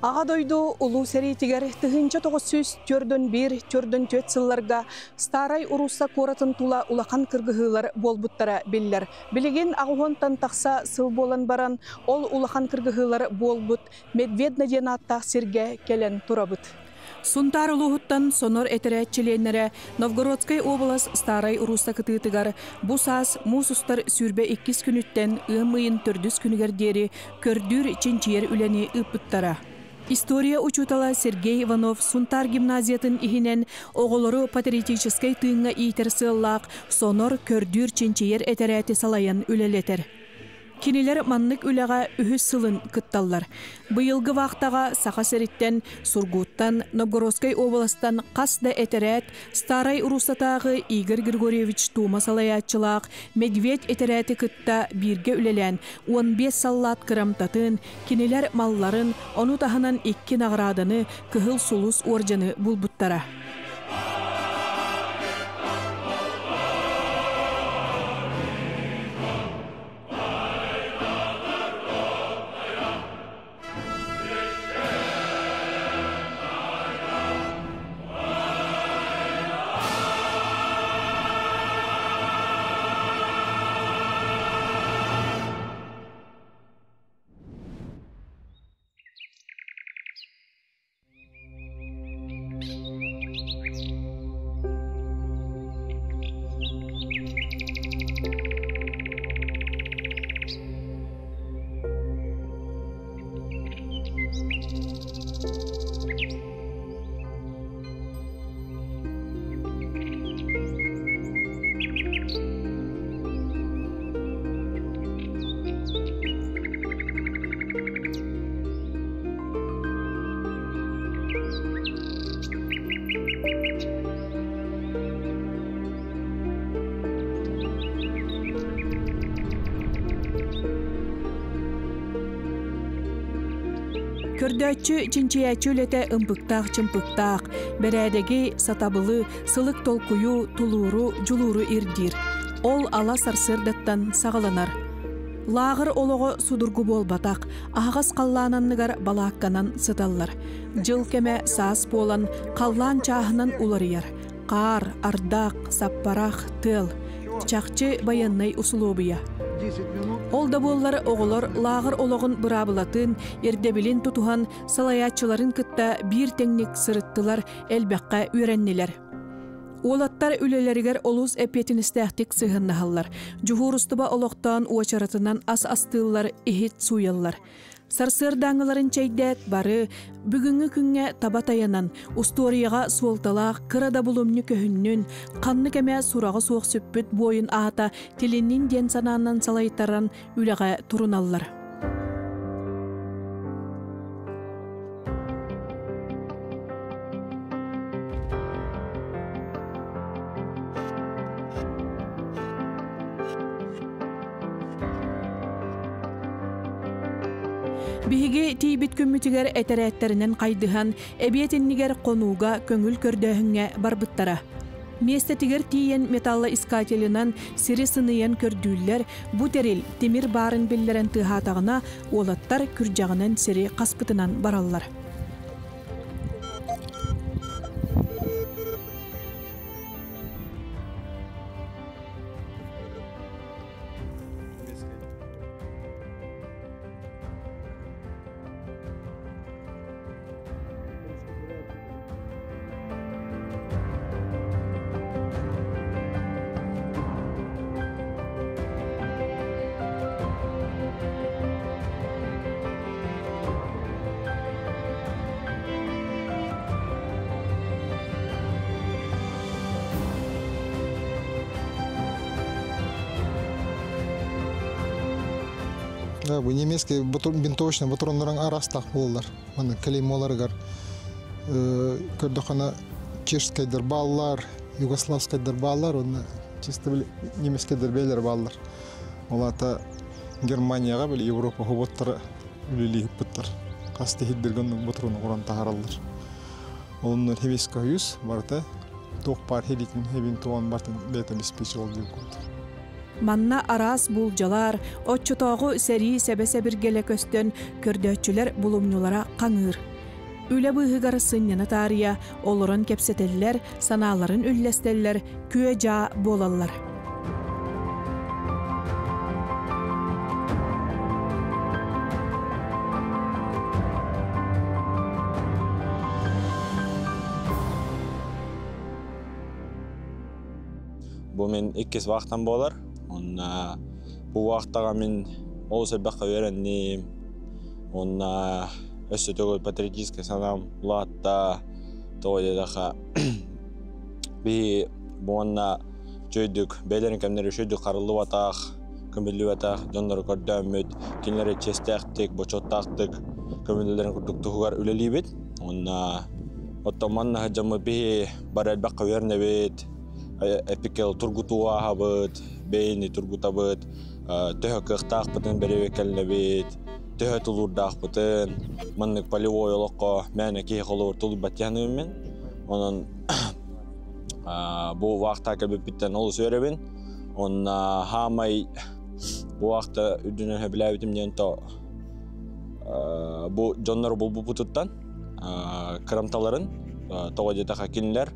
Аҕа дойду Улуу сэриитигэр 1941-44 сылларга Старай Урусса куоратын тула улахан кыргыһыылар буолбуттара биллэр. Билигин аҕыһуонтан тахса сыл буолан баран, ол улахан кыргыһыылар буолбут Медведно диэн ааттаах сиргэ кэлэн турабыт. Сунтаар улууһуттан Сонор этэрээт чилиэннэрэ Новгородскай уобалас Старай Урусса кытыытыгар бу саас муус устар 22 күнүттэн ыам ыйын төрдүс күнүгэр диэри көрдүүр-чинчийэр үлэни ыыппыттара. История учуутала Сергей Иванов Сунтаар гимназиятын иһинэн оҕолору патриотическай тыыҥҥа иитэр сыаллаах Сонор көрдүүр-чинчийэр этэрээти салайан үлэлэтэр. Кинилэр маннык үлэҕэ үһүс сылын кытталлар. Быйылгы вахтаҕа Саха сириттэн, Сургуттан, Новгородскай уобаластан хас да этэрээт Старай Руссатааҕы Игорь Григорьевич Тума салайааччылаах Медведь этэрээти кытта бииргэ үлэлээн, 15 саллаат кырамтатын, кинилэр малларын, ону таһынан икки наҕарааданы, Кыһыл Сулус уордьаны булбуттара. Көрдөөччү, чинчийээччи үлэтэ ымпыктаах-чымпыктаах, бэрээдэги, сатабылы, сылык толкуйу, тулууру, дьулууру ирдиир. Ол ала сарсыардаттан саҕаланар. Лааҕыр олоҕо судургу буолбатах, аһаҕас халлаан анныгар балаакканан сыталлар. Дьыл кэмэ саас буолан, халлаан чааһынан уларыйар. Хаар, ардах, саппарах, тыал. Чахчы байыаннай усулуобуйа. Ол да буоллар оҕолор лааҕыр олоҕун быраабылатын, ирдэбилин тутуһан, салайааччыларын кытта биир тэҥник сырыттылар, элбэххэ үөрэннилэр. Уолаттар үлэлэригэр олус эппиэтинэстээхтик сыһыаннаһаллар. Дьуһуурустуба олохтоон уочаратынан ас астыыллар, иһит сууйаллар. Сарсыардааҥҥыларын чэйдээт бары бүгүҥҥү күҥҥэ таба тайанан, устуоруйаҕа суолталаах кыра да булумньу көһүннүн, ханнык эмэ сураҕа суох сүппүт буойун аата тилиннин диэн санаанан салайтаран үлэҕэ туруналлар. Биһиги тиийбит күммүтүгэр этэрээттэринэн хайдыһан, эбиэт иннигэр хонууга көҥүл көрдөөһүҥҥэ барбыттара. Миэстэтигэр тиийэн металлоискателинан сири сыныйан көрдүүллэр, бу тэрил тимир баарын биллэрэн тыаһаатаҕына, уолаттар күрдьэҕинэн сири хаспытынан бараллар. Бу немецкий винтовочный патроннарын арастаах буолалар. Манна клеймоларыгар көрдөххүнэ чешскайдар бааллар, югославскайдар бааллар, уонна чисто немецкайдар бэйэлэр бааллар. Ол аата Германияҕа били Европа хоботтара үлэлииһиппыттар. Хас тиһирдэргэ оннук ботуруну уран таһараллар. Онно хевиска союз барыта туох баар хелитин хебин туон бартын бэйэтэ обеспечивал диир курдук. Манна араас буулдьалар, оччотооҕу сэрии сэбэ-сэбиргэлэ көстөн, көрдөөччүлэр булумньулара хаҥыыр. Үлэ быыһыгар сынньана таарыйа, олорон кэпсэтэллэр, санааларын үллэстэллэр, күө-дьаа буолаллар. Бу мин иккис вахтам буолар. Онно бу вахтаҕа мин олус элбэххэ үөрэнним. Уонна өссө төгүл патриотическай санаам улаатта. Тоҕо диэтэххэ биһи уонна үчүгэйдик бэйэлэрин кэмнэрэ үчүгэйдик харыллыбатах, көмүллүбэтэх дьоннору көрдөөммүт, кинилэри чиэстээхтик, бочуоттаахтык көмүллэлэрин курдук туһугар үлэлиибит. Уонна оттон манна сылдьаммыт биһи бары элбэххэ үөрэнэбит, эпикэл тургутуу ааһабыт, бэйэни тургутабыт, төһө кыахтаахпытын бэрэбиэркэлэнэбит, төһө тулуурдаахпытын, маннык полевой олоххо мээнэ киһи холобур тулуйбат диэн мин. Онон бу вахта кэлбиппиттэн олус үөрэбин. Онно хаамай бу вахта үрдүнэн сөбүлээбитим диэн то бу дьоннору булбуппутуттан кырамталарын тоҕо диэтэххэ кинилэр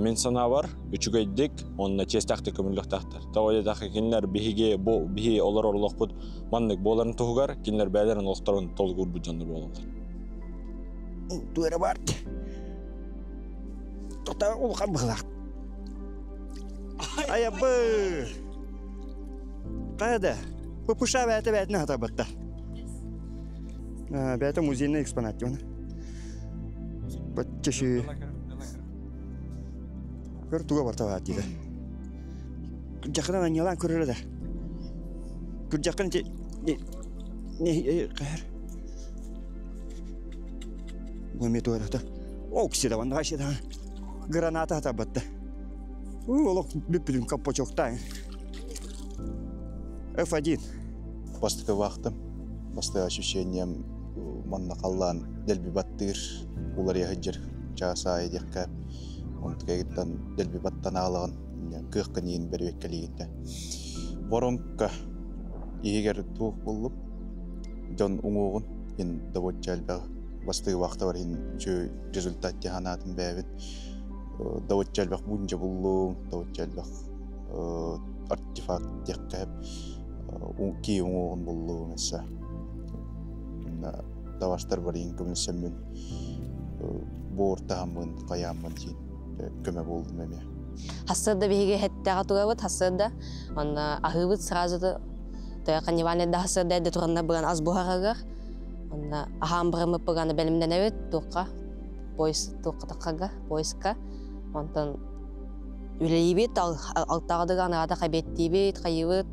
мин санаабар үчүгэйдик уонна чиэстээхтик көмүллүөхтээхтэр. Тоҕо диэтэххэ кинилэр биһиги бу биһи олорор олохпут маннык буоларын туһугар кинилэр бэйэлэрин олохторун толугурбут дьоннор буолаллар. Туора бар. Тота улахан быһылаах. Айабы! Қайда? Пупуша бәйті бәйтіне хатабытта. Бәйті музейный экспонат оны. Баччашы. Көр туга барта баат дейді. Күрдьэххинэн анньалаан көрөрө да. Күрдьэххин ити не қайыр. Бу туората. Окси да ванна да. Граната хатабытта. Олох бүппүтүн каппочоктаан. F1. Бастакы вахтам, бастакы ощущением манна халлаан дэлби баттыыр, уларыйа сылдьар чаас аайы диэххэ, онтукайыттан дэлби баттан аалаҕын, кыаххын иин бэрүөккэлиигин Воронка иһигэр туох буллум, дьон уҥуоҕун иһин добуочча элбэх бастакы вахтабар иһин үчүгэй результат дии бэйэбин. Добуочча элбэх бунжа буллум, добуочча элбэх артефакт диэххэ кии уҥуоҕун буллум өссө. Даваштар барыйын көмөлөсөммүн буор таһаммын, хайааммын диин көмө буолдум эмиэ. Хассыарда биһиги хэттэҕэ тугабыт, хассыарда онно аһыыбыт сразу тоя каннибальный да хассыарда эрдэ туранна быган ас буһарыгар онно аһаан бараммыппыганы бэлэмнэнэбит туохха поезд туохха таххарга поездка онтон үлэлиибит алтаҕа анаата хабиэттиибит хайыыбыт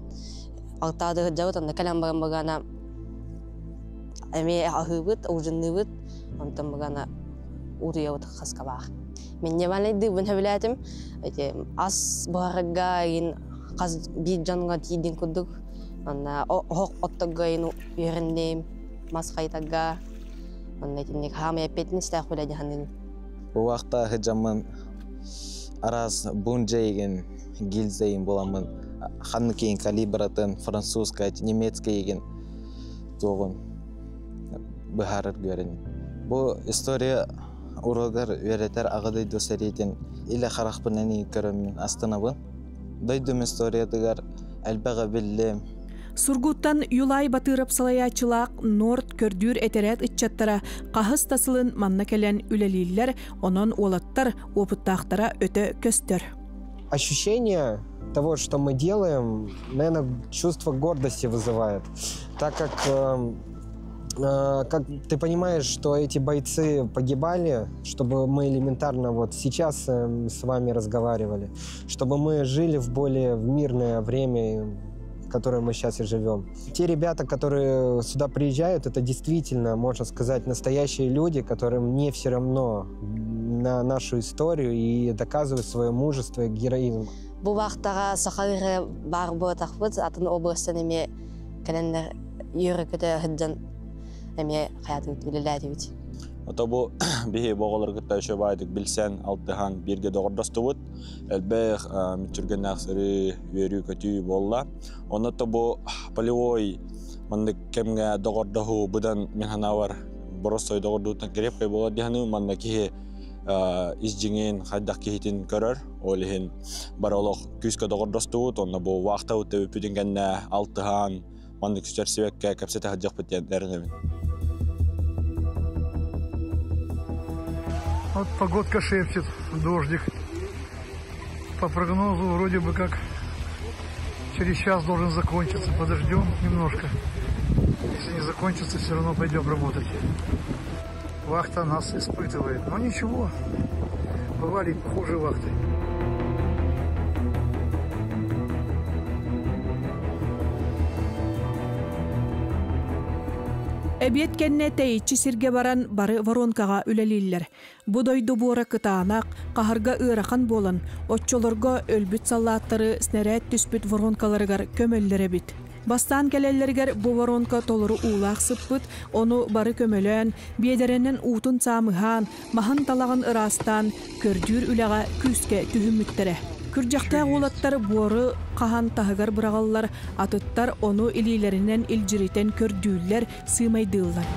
алтаҕа сылдьабыт онно кэлэн баран быгана эмиэ аһыыбыт ужинныыбыт онтон быгана утуйабыт хаскалаах Минньевальныйдыыбын сөбүлээтим. Ити ас буһарга игин хас биир дьоҥҥо тиийдин курдук. Онно оһох отторго игин үөрэнним, мас хайытарга. Онно итинник хаамай эппиэтинэстээх үлэ дьаһанным. Бу вахта сылдьаммын араас бунжа игин, гильза игин буламмын ханнык игин калибратын, французскай, немецкай игин туоҕун быһаарар үөрэним. Бу история уруогар үөрэтэр Аҕа дойду сэриитин илэ харахпынан көрөммүн астынабын. Дойдум историятыгар элбэҕи биллим. Сургуттан Юлай Батыров салайааччылаах Норд көрдүүр этэрээт ыччаттара хаһыс да сылын манна кэлэн үлэлииллэр, онон уолаттар опыттаахтара өтө көстөр. Ощущение того, что мы делаем, наверное, чувство гордости вызывает, так как как ты понимаешь, что эти бойцы погибали, чтобы мы элементарно вот сейчас с вами разговаривали, чтобы мы жили в более в мирное время, в котором мы сейчас и живем. Те ребята, которые сюда приезжают, это действительно, можно сказать, настоящие люди, которым не все равно на нашу историю и доказывают свое мужество и героизм. Бу вахтаҕа саха баар буотахпыт, атын областан эмиэ кэлэннэр үөрэ-көтө сылдьан эмиэ хаятыбыт үлэлээтибит. Ото бу биһи оҕолор кытта өшө баайдык билсэн, алтыһан бииргэ доҕордостубут. Элбэх мүччүргэннээх сырыы, үөрүү-көтүү буолла. Онно бу полевой маннык кэмҥэ доҕордоһуу быдан мин санаабар. Боростой доҕордууттан крепкай буолар дии саныыбын. Манна киһи ис дьиҥин, хайдах киһитин көрөр. Ол иһин бары олох күүскэ доҕордостубут. Онно бу вахтабыт бүппүтүн кэннэ алтыһан, маннык сүтэрсибэккэ кэпсэтэ сылдьыахпыт диэн эрэнэбин. Вот погодка шепчет, дождик. По прогнозу вроде бы как через час должен закончиться. Подождем немножко. Если не закончится, все равно пойдем работать. Вахта нас испытывает. Но ничего, бывали и похуже вахты. Эбиэт кэннэ тэйиччи сиргэ баран бары воронкаҕа үлэлииллэр. Бу дойду буора кытаанах, хаһарга ыарахан буолан, оччолорго өлбүт саллааттары снаряд түспүт воронкаларыгар көмөллөр эбит. Бастаан кэлэллэригэр бу воронка толору уулаах сыппыт, ону бары көмөлөөн, биэдэрэнэн уутун саамыһаан, маһын талаҕын ыраастаан, көрдүүр үлэҕэ күүскэ түһүммүттэрэ. Күрдьэхтээх уолаттар буору хаһан таһыгар быраҕаллар, атыттар ону илиилэринэн илдьиритэн көрдүүллэр, сыымайдыыллар.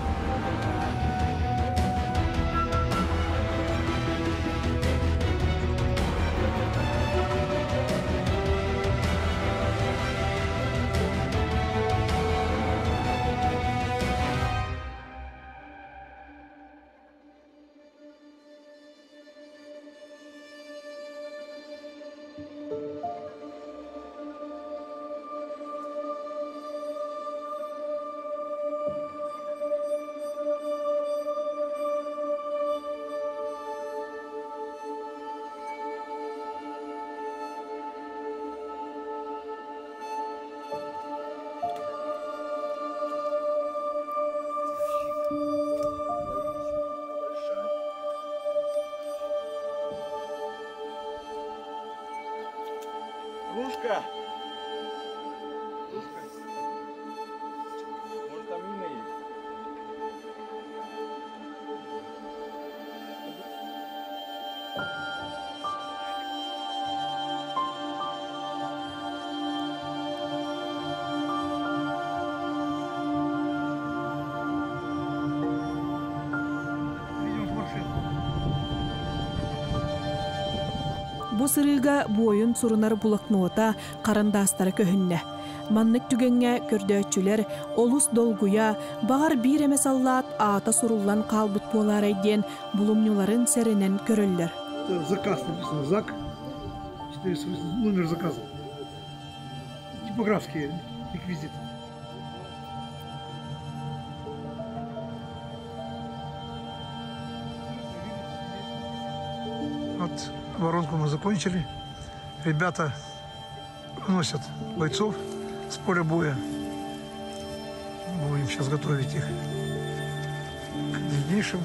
Кружка! Кружка! Может, там мина есть? Бу сырыыга буойун сурунар блокнота харандаастара көһүннэ. Маннык түгэҥҥэ көрдөөччүлэр олус долгуйа, баҕар биир эмэ саллаат аата суруллан хаалбыт буолаарай диэн булумньуларын сэрэнэн көрөллөр. Заказ написано, ЗАК, 480, номер заказа. Типографские реквизиты. Вот воронку мы закончили. Ребята носят бойцов с поля боя. Будем сейчас готовить их к дальнейшим.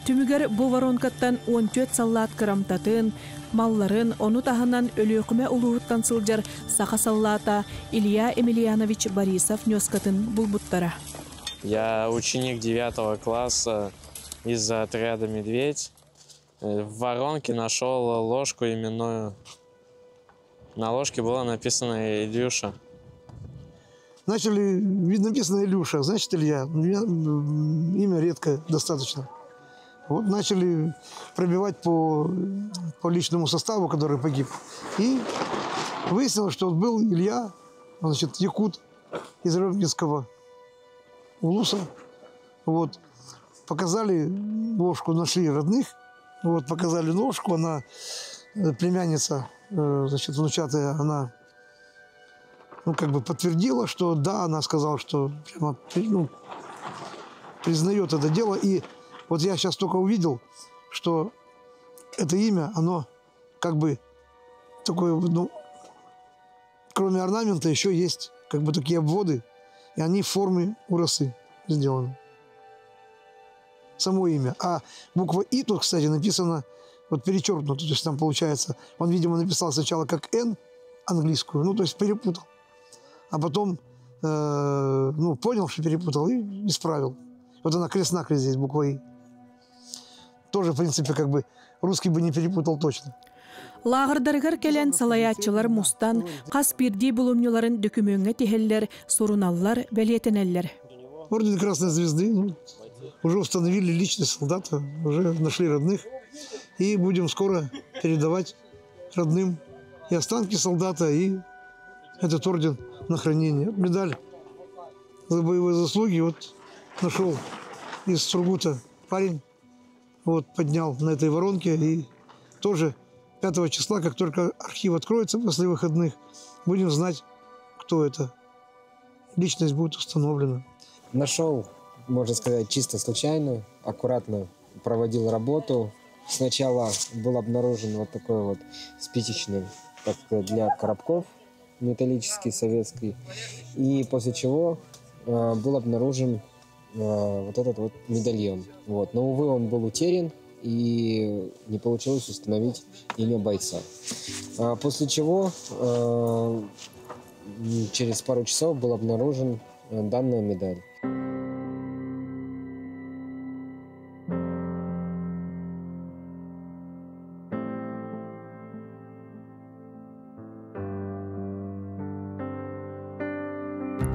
Түмүгэр бу воронкаттан 14 саллаат кырамтатын, малларын, ону таһынан Өлүөхүмэ улууһуттан сылдьар саха саллаата Илья Емельянович Борисов ньуоскатын булбуттара. Я ученик 9 класса из отряда «Медведь». В воронке нашел ложку именную. На ложке было написано «Илюша». Начали, видно, написано Илюша, значит, Илья. У меня имя редкое достаточно. Вот начали пробивать по личному составу, который погиб. И выяснилось, что вот был Илья, значит, якут из Рыбинского улуса. Вот. Показали ложку, нашли родных. Вот, показали ложку, она, племянница, значит, внучатая, она, ну, как бы подтвердила, что да, она сказала, что прямо, ну, признает это дело. И вот я сейчас только увидел, что это имя, оно как бы такое, ну, кроме орнамента еще есть как бы такие обводы, и они в форме уросы сделаны. Само имя. А буква «И» тут, кстати, написана, вот перечеркнуто, то есть там получается, он, видимо, написал сначала как «Н» английскую, ну, то есть перепутал. А потом, ну, понял, что перепутал, и исправил. Вот она крест-накрест здесь, буква «И». Тоже, в принципе, как бы русский бы не перепутал точно. Лааҕырдарыгар кэлэн салайааччылар мустан, хас биирдии булумньуларын дөкүмүөҥҥэ тиһэллэр, суруналлар, бэлиэтэнэллэр. Орден Красной Звезды, ну, Уже установили личность солдата, уже нашли родных. И будем скоро передавать родным и останки солдата, и этот орден на хранение. Медаль за боевые заслуги вот нашел из Сургута парень, вот поднял на этой воронке. И тоже 5 числа, как только архив откроется после выходных, будем знать, кто это. Личность будет установлена. Нашел, можно сказать, чисто случайно, аккуратно проводил работу. Сначала был обнаружен вот такой вот спичечный, так сказать, для коробков металлический, советский. И после чего был обнаружен вот этот вот медальон. Вот. Но, увы, он был утерян, и не получилось установить имя бойца. После чего через пару часов был обнаружен данная медаль.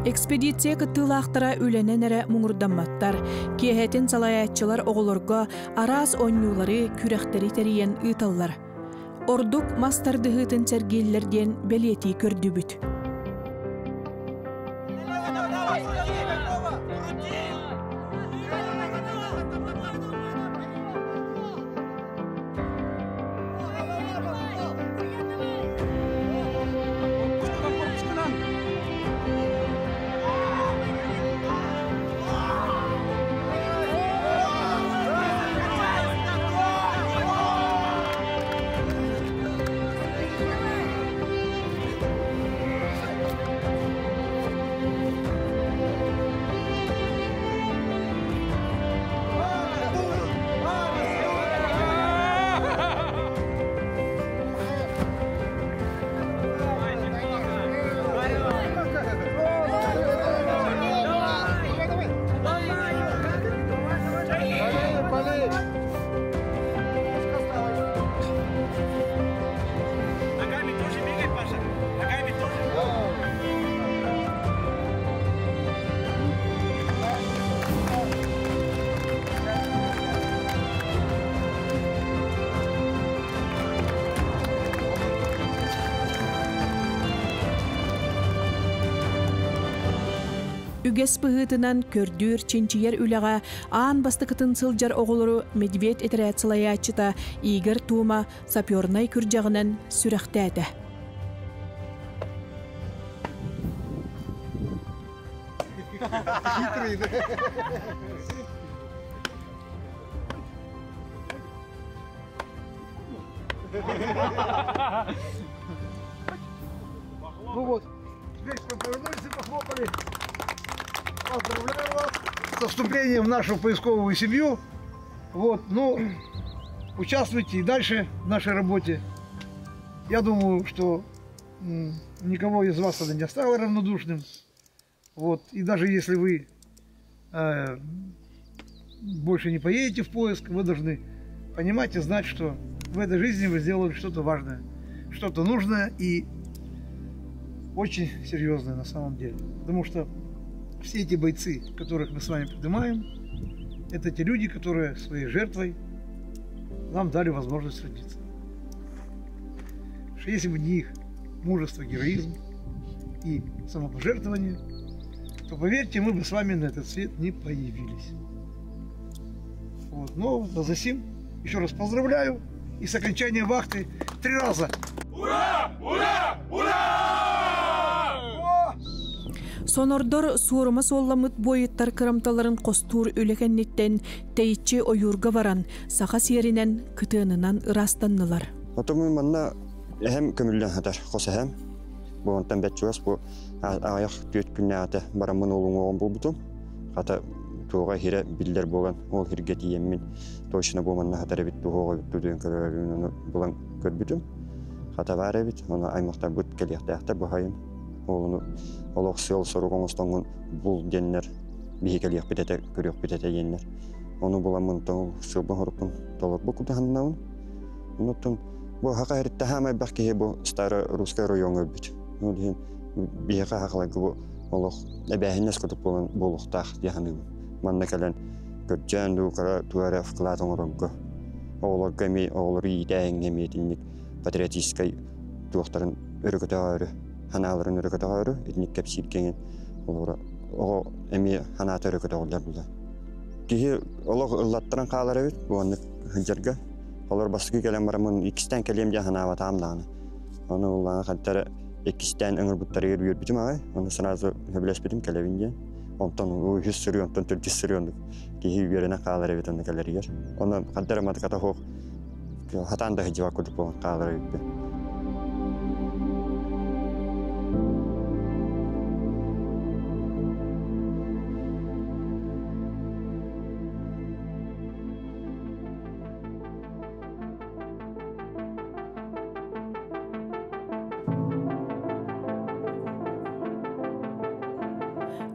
Экспедиция кыттыылаахтара үлэнэн эрэ муҥурдамматтар. Киэһэтин салайааччылар оҕолорго араас оонньуулары, күрэхтэри тэрийэн ыыталлар. Ордук мас тардыһыытын сэргииллэр диэн бэлиэтии көрдүбүт. Үгэс быһыытынан көрдүүр, чинчийэр үлэҕэ аан бастакытын сылдьар оҕолору Медведь этэрээт салайааччыта Игорь Тума сапернай күрдьэҕинэн сүрэхтээтэ. Хитрый, да? Ну вот, теперь повернулись и похлопали. Поздравляю вас со вступлением в нашу поисковую семью. Вот, ну, участвуйте и дальше в нашей работе. Я думаю, что никого из вас это не оставило равнодушным. Вот, и даже если вы больше не поедете в поиск, вы должны понимать и знать, что в этой жизни вы сделали что-то важное, что-то нужное и очень серьезное на самом деле. Потому что все эти бойцы, которых мы с вами поднимаем, это те люди, которые своей жертвой нам дали возможность родиться. Что если бы не их мужество, героизм и самопожертвование, то, поверьте, мы бы с вами на этот свет не появились. Вот. Но за сим еще раз поздравляю. И с окончанием вахты 3 раза. Ура! Ура! Ура! Сонордор суорума суолламмыт буойуттар кырамталарын хостуур үлэ кэнниттэн тэйиччи ойуурга баран, саха сиэринэн кытыанынан ыраастаннылар. Отомун манна эһэм көмүллэн сытар, хос эһэм. Бу онтон бэт чугас бу аҕыйах түөрт күннээҕитэ бараммын ол уҥуоҕун булбутум. Хата туоҕа иһирэ биллэр буолан, ол иһиргэ тиийэммин точно бу манна сытар эбит, туһуоҕа эбит диэн көрөрбүн ону булан көрбүтүм. Хата баар эбит, ону аймахтарбыт кэлиэхтээхтэр бу сайын. Олону олох сыал-сорук оҥостоҥҥун бул диэннэр биһи кэлиэхпит этэ, көрүөхпүт этэ диэннэр. Ону буламмын тоҥ сыалбын хоруппун толорбут кутаһаннабын. Онуттан бу хака эритте хаама элбэх киһи бу Старо-Русскай райоҥҥа өлбүт. Ол иһин биһиэхэ хахаларга бу олох эбээһинэс курдук буолан буолуохтаах дии саныыбын. Манна кэлэн Көрдьөөн дуу кыра туара вклад оҥорорго. Оҕолорго эми оҕолору иитээһиҥҥэ эмиэ итинник патриотическай туохтарын өрөкөтөҕөөрү, ханааларын өрөкөтөҕөөрү итинник кэпсииргэ олоро оҕо эмиэ ханаата өрөкөтөҕүллэр була. Киһи олох ыллаттаран хаалар эбит уонна сылдьарга. Олор бастакы кэлэн бараммын иккистээн кэлиэм диэн санаабатаҕым даҕаны. Ону улахан хантара иккистээн ыҥырбыттарыгар үөрбүтүм аҕай. Ону сразу сөбүлэспитим кэлэбин диэн. Онтон үһүс сырыы, онтон төрдүс сырыы оннук киһи үөрэнэн хаалар эбит онно кэлэригэр. Онон хантара матыката суох хатаан да сылдьыбат курдук буолан хаалар эбиппин.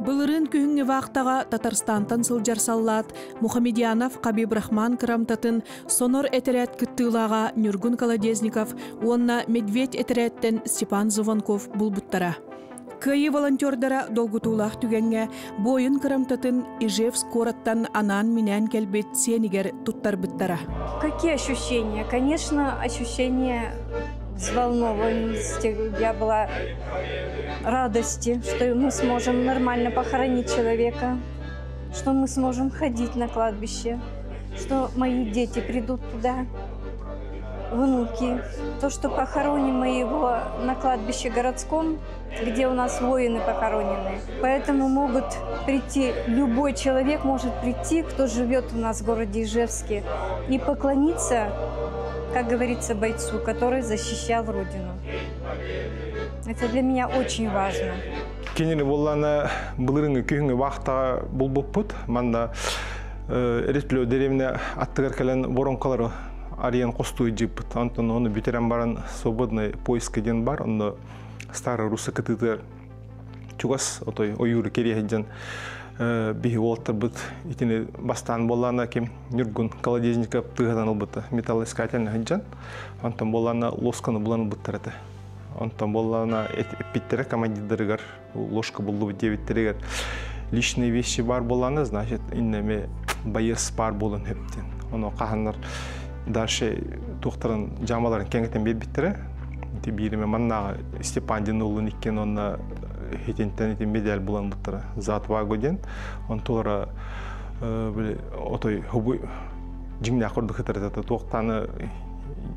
Былырыын күһүҥҥү вахтаҕа Татарстантан сылдьар саллаат Мухамедьянов Хабибрахман кырамтатын Сонор этэрээт кыттыылааҕа Ньургун Колодезников уонна Медведь этэрээттэн Степан Звонков булбуттара. Кыайыы волонтердара долгутуулаах түгэҥҥэ буойун кырамтатын Ижевск куораттан анаан-минээн кэлбит сиэнигэр туттарбыттара. Какие ощущения? Конечно, ощущение взволнованности. Я была радости, что мы сможем нормально похоронить человека, что мы сможем ходить на кладбище, что мои дети придут туда, внуки. То, что похороним мы его на кладбище городском, где у нас воины похоронены. Поэтому могут прийти, любой человек может прийти, кто живет у нас в городе Ижевске, и поклониться, как говорится, бойцу, который защищал Родину. Это для меня очень важно. Кинини буоллаана былырыҥҥы күһүҥҥү вахтаҕа булбуппут. Манна Эрисплө деревня аттыгар кэлэн воронкалары арыйан хостуу дьыппыт. Онтон ону бүтэрэн баран свободный поиск диэн бар. Онно Старый Руса кытыытыгар чугас отой ойууру кэриэһиддьэн биһи уолаттарбыт итини бастаан буоллаана ким Ньургун Колодезников тыаһынан ылбыта металлоискательный сылдьан. Онтон буоллаана лосканы булан ылбыттар этэ. Онтон буоллаана эппиттэрэ командирдарыгар ложка буллубут диэбиттэригэр личные вещи бар буоллаана, значит, иннэми байыас баар буолан хөптен. Ону хаһаннар дальше туохтарын жамаларын кэҥэтэн биэрбиттэрэ. Ити биириме маннааҕы Степан диэн уолун иккиэн онно хитинтэн ити медаль булан буттара. За отвагу диэн. Онтулара били отой хубу дьиҥнээх курдук хытарытата туохтааны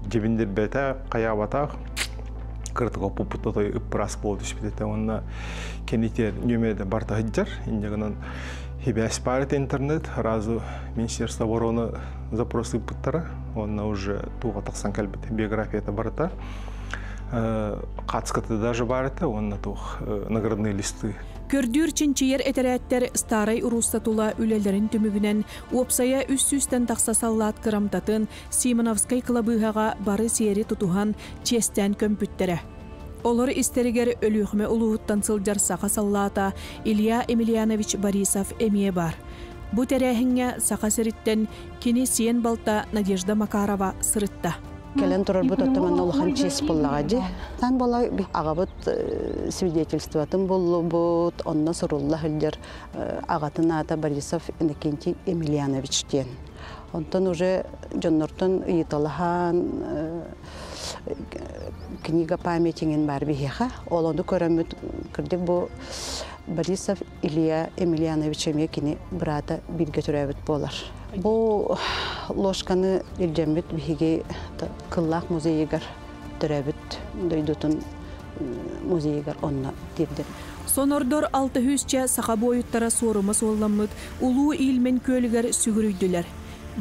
дьибиндирбэтэ, хайаабатах кыратык оппуппут отой ыппырас буола түспүт этэ уонна кэнитиэр нүөмэрэ барта сылдьар. Инньэ гынан хибээс баар этэ интернет, сразу Министерство обороны запрос ыыппыттара уонна уже туоҕа тахсан кэлбит биографията барыта. Хаацката даже баар этэ уонна туох наградные листы. Көрдүүр чинчийэр этэрээттэр Старай Русса тула үлэлэрин түмүгүнэн уопсайа 300-тэн тахса саллаат кырамтатын Симоновскай кылабыыһаҕа бары сиэри тутуһан, чиэстээн көмпүттэрэ. Олор истэригэр Өлүөхүмэ улууһуттан сылдьар саха саллаата Илья Емельянович Борисов эмиэ баар. Бу тэрээһиҥҥэ Саха сириттэн кини сиэн балта Надежда Макарова сырытта. Кэлэн турарбыт оттон манна улахан чиэс буоллаҕа дии. Тан буола аҕабыт свидетельствотын буллубут, онно сурулла сылдьар аҕатын аата Борисов Иннокентий Емельянович диэн. Онтон уже дьоннортон ыйыталаһан книга памятиҥин бар биһиэхэ. Ол ону көрөммүт кырдьык бу Борисов Илья Емельянович эмиэ кини быраата бииргэ төрөөбүт буолар. Бу ложканы илдьэммит биһиги Кыллаах музейыгар төрөөбүт дойдутун музейыгар онно тиэрдэр. Сонордор 600-чэ саха буойуттара суорума суолламмыт Улуу Ильмень күөлүгэр сүгүрүйдүлэр.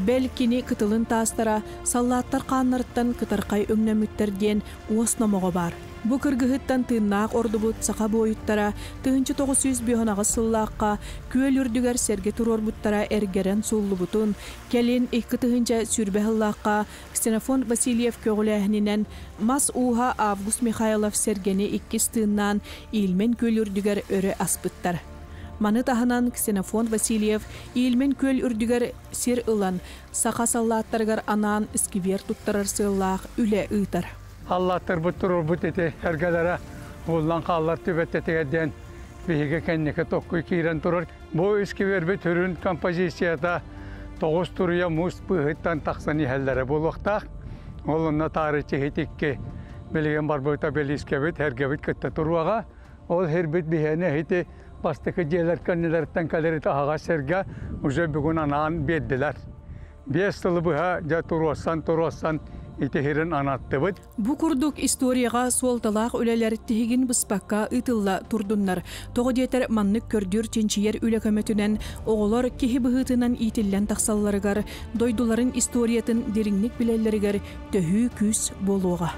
Бэл кини кытылын таастара саллааттар хааннарыттан кытархай өҥнөммүттэр диэн уос номоҕо баар. Бу кыргыһыттан тыыннаах ордубут саха буойуттара 1958 сыллаахха күөл үрдүгэр сэргэ туруорбуттара эргэрэн сууллубутун, кэлин 2020 сыллаахха Ксенофонт Васильев көҕүлээһининэн мас ууһа Август Михайлов сэргэни иккис тыыннаан Ильмень күөл үрдүгэр өрө аспыттар. Маны таһынан Ксенофонт Васильев Ильмень күөл үрдүгэр сир ылан, саха саллааттарыгар анаан сквер туттарар сыаллаах үлэ ыытар. Аллаттарбыт туруорбут ити эргэлэрэ ууллан хааллар түбэттэтигэр диэн биһиги кэнники токкуй киирэн турар. Бу искибиэрбит сүрүн композицията Тоҕус туруйа муус быыһыттан тахсан иһэллэрэ буолуохтаах. Ол онно таарыччы иһитикки билигин барбыта бэлиискэбит, эргэбит кытта туруоҕа. Ол хирбит биһиэнэ иһити бастакы дьиэлэр кэннилэриттэн кэлэр аһаҕас сиргэ уже бүгүн анаан биэрдилэр. 5 сылы быһа дьэ туруорсан-туруорсан ити хирин анаттыбыт. Бу курдук историяҕа суолталаах үлэлэр тиһигин быспакка ыытылла турдуннар. Тоҕо диэтэр маннык көрдүүр чинчийэр үлэ көмөтүнэн оҕолор киһи быһыытынан иитиллэн тахсалларыгар, дойдуларын историятын дириҥник билэллэригэр төһүү күүс буолуоҕа.